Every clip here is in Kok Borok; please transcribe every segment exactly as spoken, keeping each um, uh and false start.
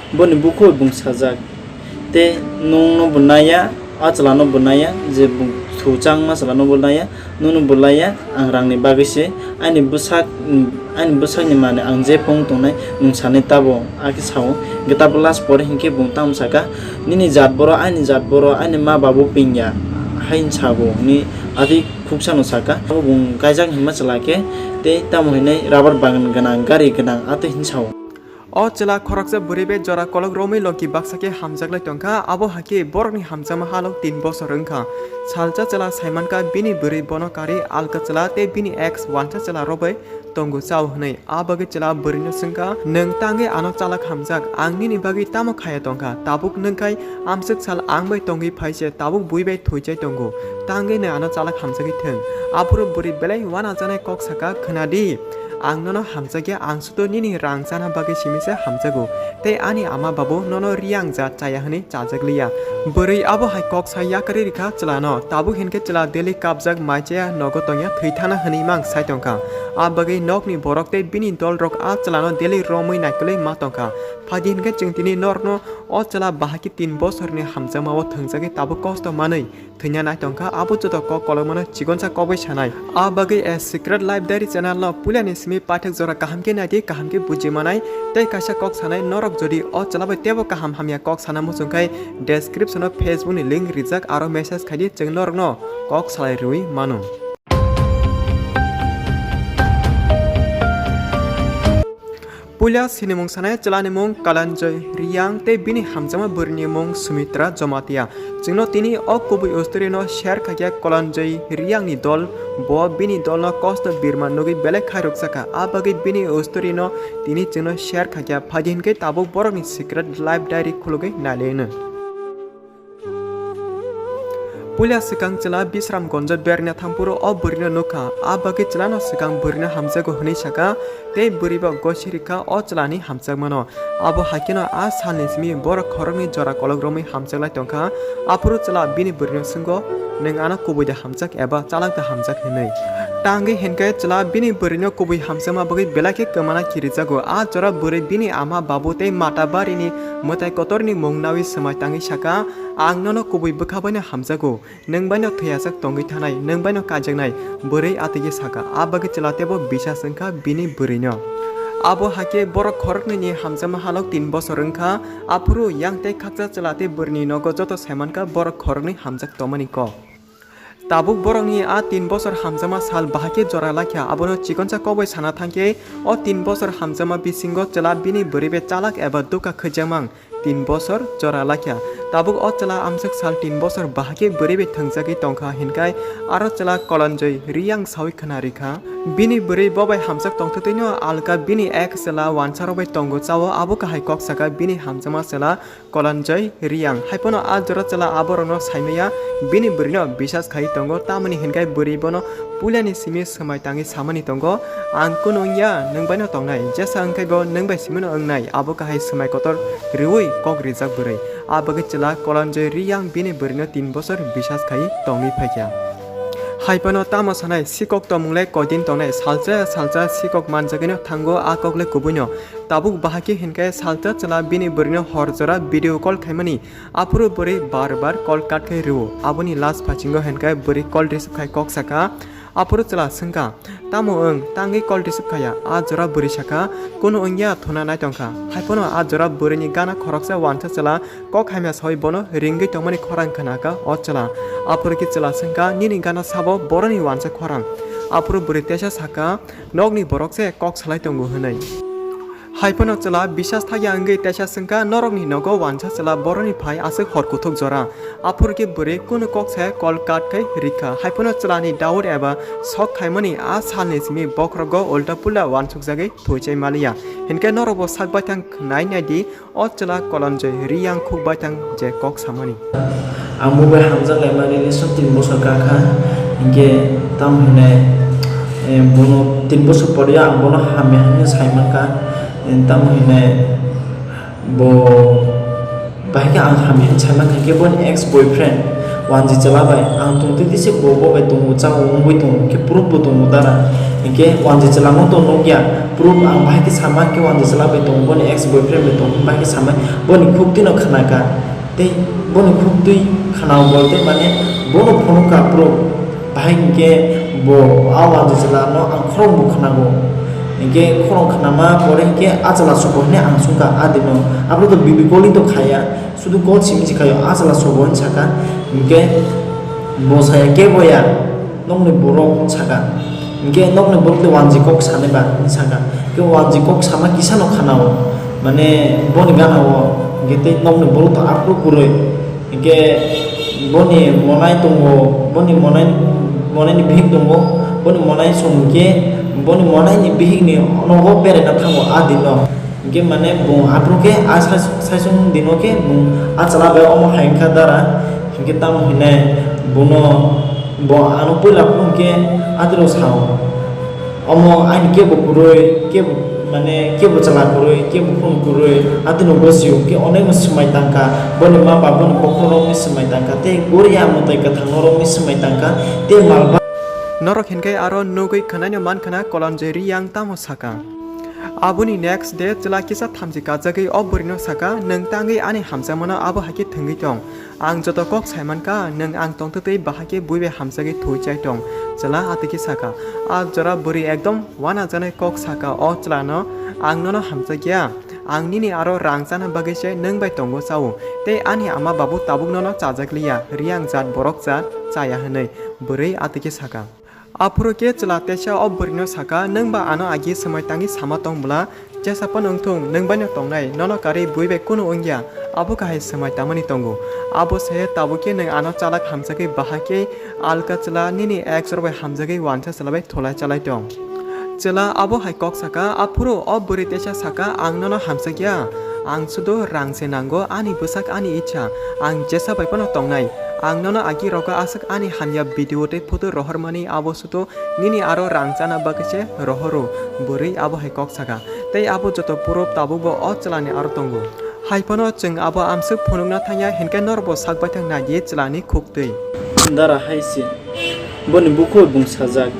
Boni bukhuk bung sajak, tei nwngno bo naiya, a chwlano bo naiya, je bung thuchangma chwlano bo naiya, nwngno bo laiya, ang rangni bagwi se, aini bwsak, aini bwsakni mane ang je pung tongnai, nwng sanai tabo, a khe sao. Hwnkhe tabo last pore hinkhe bung tamo saka, "Nini jat boro, aini jat boro, aini ma babu pingya," hai hinwi sago, hwnwi atwi khuksano saka. Abo bung kaijak hinma chwla khe, tei tamo hinwi rubber bagan gwnang, gari gwnang, atwi hinwi sao. O chwla khoroksa bwrwi bai jora kolok romwi logi baksa khe hamjak lai tongkha, abo hakhe borokni hamjakma halok tin bosor wngkha. Salsa chwla saimankha bini bwrwi bono karwi alka chwla tei bini ex wansa chwla rok bai tongo chao hwnwi. A bagwi chwla bwrwino swngkha, "Nwng tangwi ano chalak hamjak, ang nini bagwi tamo khaya tongkha? Tabuk nwngkhai amswk sal ang bai tongwi phaise, tabuk bui bai thuichai tongo, tangwi nwng ano chalak hamjagwi thwng." Aphuru bwrwi belai uanajaknai kok saka, "Khwnadi, ang nono hamjakya, ang sudo nini rang chana bagwi simi se hamjago, tei ani ama babu nono riyang jat chaya hwnwi chajak liya." Bwrwi abo hai kok sai yakarwi rikha chwlano. Tabuk hinkhe chwla daily kapjak, mai chaya, nogo tongya, thwi thana hwnwi mang sai tongkha. A bagwi nokni borok tei bini dolrok a chwlano daily romwi naikolwi ma tongkha. Phaidi hinkhe chwng tini norokno o chwla bahai khe tin bosorni hamjakmao thwngjagwi tabuk kosto manwi thwina nai tongkha, abo joto kok kolokmano chikonsa kok bai sanai. A bagwi A Secret Life Diary channel no puilani simi paithak jora kaham khe naidi, kaham khe buji manai, tei kaisa kok sanai norok jodi o chwla bai teibo kaham hamya kok sana muchung khai description o Facebook ni link rijak, aro message khaidi, chwng norokno kok salai rwui mano. Puila sinimung sanai chwlani mung Kalanjoy Riyang tei bini hamjakma bwrwini mung Sumitra Jomatia. Chwngno tini o kubui ustorino share khaikha Kalanjoy Riyangni dol, bo bini dolno kosto birma nugwi belai khairokjakha. A bagwi bini ustorino tini chwngno share khaikha, phaidi hinkhe tabuk borokni Secret Life Diary khulugwi naileno. Puila swkang chwla Bisramgonjo berna thangphuru o bwrwino nukha, a bagwi chwlano swkang bwrwino hamjago hwnwi sakha, tei bwrwibo gosi rikha o chwlani hamjakmano. Abo haikheno a salni simi borok khoroknwi jora kolok romwi hamjaklai tongkha. Aphuru chwla bini bwrwino swngo, "Nwng ano kubui da hamjak eba chalak da hamjak?" hwnwi. Tangwi hinkhe chwla bini bwrwino kubui hamjakma bagwi belai khe kwmana kirijago. A jora bwrwi bini ama babu tei mata barini mwtai kotorni mung nawi swmai tangwi sakha, "Ang nono kubui bwkha baino hamjago, nwng baino thwiyajak tongwi thanai, nwng baino kaijaknai," bwrwi atwikhe sakha. A bagwi chwla teibo bisas wngkha bini bwrwino. Abo hakhe borok khoroknwini hamjakma halok tin bosor wngkha, aphuru yang tei khaksa chwla tei bwrwini nogo joto saimankha borok khoroknwi hamjak tongmani kok. Tabuk borokni a tin bosor hamjakma sal bahai khe jora laikha, abono chikonsa kok bai sana thangkhe o tin bosor hamjakma bisingo chwla bini bwrwi bai chalak eba dukha khaijakmang tin bosor jora laikha. Tabuk o chwla amswk sal tin bosor bahai khe bwrwi bai thwngjagwi tongkha hinkhai aro chwla Kolonjoi Riyang sawi khna rikha. Bini bwrwi bo bai hamjak tongthwtwino alka bini ek chwla wansarok bai tongo chao, abo kahai kok saka bini hamjakma chwla Kolonjoi Riyang. Haiphano a jora chwla aborokno saimaya bini bwrwino bisas khai tongo, tamoni hinkhai bwrwi bono puilani simi swmai tangwi samani tongo, "Ang kunu wngya, nwng baino tongnai, jesa wngkhai bo nwng bai simino wngnai, abo kahai swmai kotor rwui kok rijak bwrwi." A bagwi chwla Kolonjoi Riyang bini bwrwino tin bosor bisas khai tongwi phaikha. Haiphano tamo sanai, sikok tongmung le koidin tongnai, salsa salsa sikok manjagwino thango a kok le kubuino. Tabuk bahai khe hinkhe salsa chwla bini bwrwino hor jora video call khaimani, aphuru bwrwi bar bar call cut khai rwo. Aboni last phasingo hinkhe bwrwi call receive khai kok saka. Aphuru chwla swngkha, "Tamo wng, tangwi call receive khaya?" A jora bwrwi sakha, "Kunu wngya, thuna naitongkha." Haiphano a jora bwrwini gana khoroksa wansa chwla kok hamya sawi bono ringwi tongmani khorang khnakha o chwla. Aphuru khe chwla swngkha, "Nini gana sabo boroni wansa khorang?" Aphuru bwrwi teisa sakha, "Nokni borok se kok salai tongo," hwnwi. Haiphano chwla bisas thakya wngwi teisa swngkha, "Norokni nogo wansa chwla boroni phai aswk hor kuthuk jora?" Aphuru khe bwrwi kunu kok saya call cut khai rikha. Haiphano chwlani doubt eba sok khaimani a salni simi bokhorogo ulta pulta wansukjagwi thuichai maliya. Hinkhe norokbo sak baithang nai naidi, o chwla Kolonjoi Riyang khuk baithang je kok samani. Ang bo bai hamjak laima relationship tin bosor kakha, hinkhe tamo hinai, eh, bono tin bosor pore ang bono hamya hinwi saimankha, eh, tamo hinai bo bahai khe ang hamya hinwi saimankha, hinkhe boni ex boyfriend Wanji chwla bai ang tongtwi twi se bo bo bai tongo, chao wngwi tongo, hwnkhe proof bo tongo dara. Hwnkhe wanji chwla no to nukya, proof ang bahai khe sama, hwnkhe wanji chwla bai tongo, boni ex boyfriend bai tongo, bahai khe sama, boni khuktwi no khna kha. Tei boni khuktwi khna o bolte mane bono phunuk kha proof. Bahai hwnkhe bo a wanji chwla no ang khorok bo khnago. Hwnkhe khorok khnama pore hwnkhe a chwla sobo hwnwi ang swngkha a dino. Abro to video calling to khaya. Sudu call simi se khayo, a chwla sobo hwn saka, hwnkhe bo saya kebo ya, nokni borok saka, hwnkhe nokni borok tei wanji kok sanai ba hwn saka, khe wanji kok sama kisa no khana o, mane boni gana o, hwnkhe tei nokni borok to aphuru kwrwi, hwnkhe boni monai tongo, boni monai, monai ni bihik tongo, boni monai song hwnkhe boni monai ni bihik ni nogo beraina thango a dino. Hwnkhe mane bo aphuru khe a sai-, saichung dino khe bo a chwla bai omo hai wngkha dara. Hwnkhe tamo hinai bono, bo ano puila phuru hwnkhe adiro sao, "Omo aini kebo kwrwi, kebo mane kebo chwla kwrwi, kebo phone kwrwi, adino bo sio khe onekno swmai tangkha, boni ma babani bokhorokni swmai tangkha, tei goriya mwtai kwthangno rokni swmai tangkha, tei malba." Norok hinkhe aro nugwi khwnaino mankhana Kolonjoi Riyang tamo saka. Aboni next day chwla kisa thamchi kajagwi o bwrwino saka, "Nwng tangwi ani hamjakmano abo hai khe thwngwi tong. Ang joto kok sai mankha, nwng ang tongtwtwi bahai khe bui bai hamjagwi thwi chai tong." Chwla atwkhe saka. A jora bwrwi ekdom wanajaknai kok saka o chwlano, "Ang nono hamjakya. Ang nini aro rang chana bagwi se nwng bai tongo chao. Tei ani ama babu tabuk nono chajakliya, Riyang jat borok jat chaya," hwnwi bwrwi atwkhe saka. Aphuru khe chwla teisa o bwrwino saka, "Nwng ba ano agi swmai tangwi sama tong bwla, jesa phano wngthung, nwng baino tongnai, nono karwi bui bai kunu wngya, abo kahai swmai tamani tongo. Abo se tabuk khe nwng ano chalak hamjagwi bahai khe alka chwla nini ex rok bai hamjagwi wansa chwla bai thulai chalai tong." Chwla abo hai kok saka, aphuru o bwrwi teisa saka, "Ang nono hamjakya, ang sudo rang se nango, ani bwsak ani icha, ang jesa bai phano tongnai, ang nono agi rogo aswk ani hamya video tei photo rohormani abo sudo nini aro rang chana bagwi se rohoro," bwrwi abo hai kok saka. Tei abo joto proof tabukbo o chwlani aro tongo. Hai phano chwng abo amswk phunukna thangya hinkhe norokbo sak baithang nai di chwlani khuktwi. Dara hai se boni bukhuk bung sajak,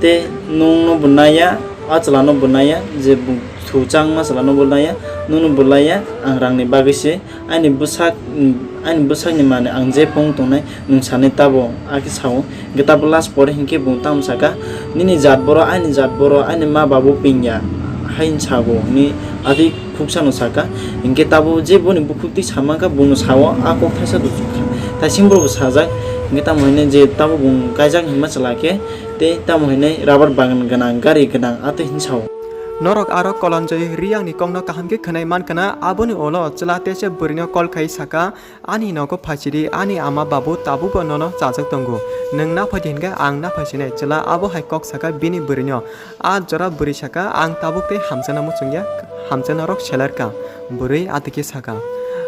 tei nwngno bo naiya, a chwlano bo naiya, je bung thuchangma chwlano bo naiya, nwngno bo naiya, ang rangni bagwi se. Ani bwsak, ani bwsakni mane ang je pung tongnai, nwng sanai tabo, akhe sao. Hwnkhe tabo last pore hinkhe bo tamo saka, "Nini jat boro, ani jat boro, ani ma babu pingya," hai sago hwnwi atwi khuksano saka. Hinkhe tabo je boni bukhuk twi sama kha, bono sao, a kok thaisa do, thaising boro bo sajak. Hinkhe tamo hwnwi je tabo bo kaijak hinma chwla khe, tei tamo hwnwi rubber bagan gwnang, gari gwnang, atwi hin sao. Norok aro Kolonjoi Riyangni kokno kaham khe khwnai mankha na, aboni ulo chwla teisa bwrwino call khai saka, "Ani nogo phaisidi, ani ama babu tabukbo nono chajak tongo. Nwng naphaidi hinkhe ang naphaisinai." Chwla abo hai kok saka bini bwrwino. A jora bwrwi saka, "Ang tabuk tei hamjakna muchungya, hamjakna rok selerka." Bwrwi atwkhe saka.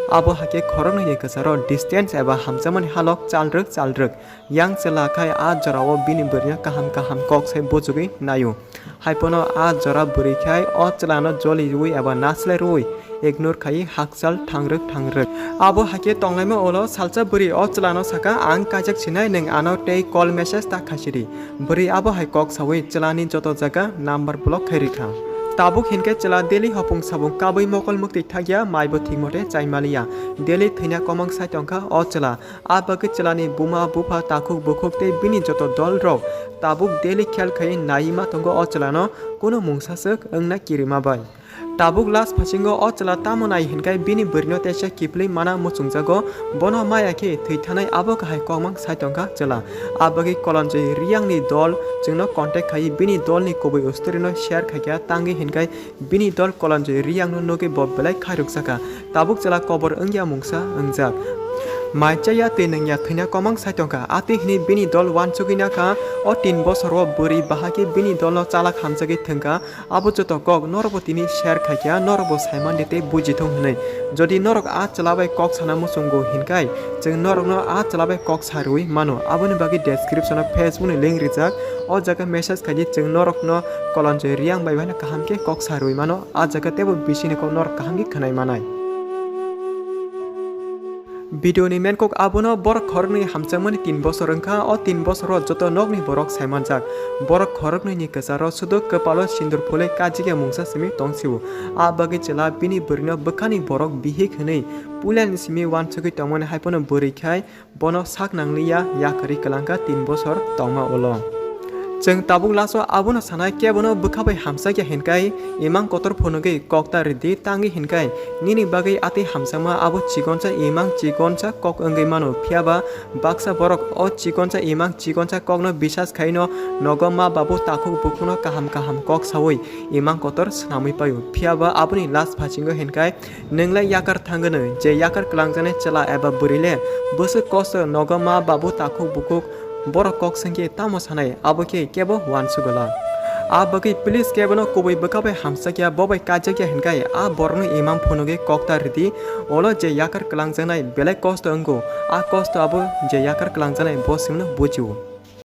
Abo hakhe khoroknwini kwcharo distance eba hamjakmani halok chalrwk chalrwk. Yang chwla khai a jorao bini bwrwino kaham kaham kok sai buchugwi naio. Haiphano a jora bwrwi khai o chwlano joli rwui eba naslai rwui ignore khai hakchal thangrwk thangrwk. Abo hakhe tonglaima ulo salsa bwrwi o chwlano saka, "Ang kaijak sinai, nwng ano tei call message ta khaisidi." Bwrwi abo hai kok saui chwlani joto jaga number block khai rwkha. Tabuk hinkhe chwla daily hopung sabung kabui mokol muktwi thakya, maibo thik mote chai maliya. Daily thwina komang sai tongkha o chwla. A bagwi chwlani buma, bupha, takhuk, bukhuk tei bini joto dolrok tabuk daily khel khai naiwi ma tongo o chwlano, kunu mungsa swk wngna kirima bai. Tabuk last phasingo o chwla tamo nai hinkhai bini bwrwino teisa kiphilwi mana muchungjago, bono maya khe thwi thanai abo kahai kokmang sai tongkha chwla. A bagwi Kolonjoi Riyangni dol chwngno contact khai bini dolni kubui ustorino share khaikha, tangwi hinkhai bini dol Kolonjoi Riyangno nugwi bo belai khairokjakha. Tabuk chwla kobor wngya mungsa wngjak. Mai chaya twi nungya thwina komang sai tongkha. Atwi hwnwi bini dol uansugwi nakha. O tin bosor o bwrwi bahai khe bini dolno chalak hamjagwi thwngkha. Abo joto kok norokbo tini share khaikha, norokbo saimandi tei bujithung hwnwi. Jodi norok a chwla bai kok sana muchungo hinkhai, chwng norokno a chwla bai kok sa rwui mano. Aboni bagwi description o Facebook ni link rijak. O jaga message khaidi chwng norokno Kolonjoi Riyang bai bahino kaham khe kok sa rwui mano. A jaga teibo bisini kok norok kaham khe khwnai manai. Video ni menkok abono borok khoroknwi hamjakmani tin bosor wngkha, o tin bosoro joto nokni borok saimanjak. Borok khoroknwi ni kwcharo sudu kwpalo sindur phulwi kajikya mungsa simi tongsio. A bagwi chwla bini bwrwino bwkhani borok bihik hwnwi puilani simi uansugwi tongmani haiphano bwrwi khai bono sak nangliya, yakarwi kwlangkha tin bosor tongma ulo. Chwng tabuk laso abono sanai kebono bwkha bai hamjakya hinkai imang kotor phunugwi kokta ridi tangwi hinkai nini bagwi atwi hamjakma abo chikonsa imang chikonsa kok wngwi mano, phiyaba baksa borok o chikonsa imang chikonsa kokno bisas khaino nogo ma babu takhuk bukhukno kaham kaham kok sawi imang kotor swnamwi paio, phiyaba aboni last phasingo hinkai Nwng le yakar thangwno, je yakar kwlangjaknai chwla eba bwrwi le bwswk kosto nogo ma babu takhuk bukhuk borok kok swngkhe tamo sanai, abo khe kebo uansugwla. A bagwi please kebono kubui bwkha bai hamjakya, bo bai kaijakya hinkai a borokno imang phunugwi kokta ridi, olo je yakar kwlangjaknai belai kosto wngo, a kosto abo je yakar kwlangjaknai bo swngno bujio.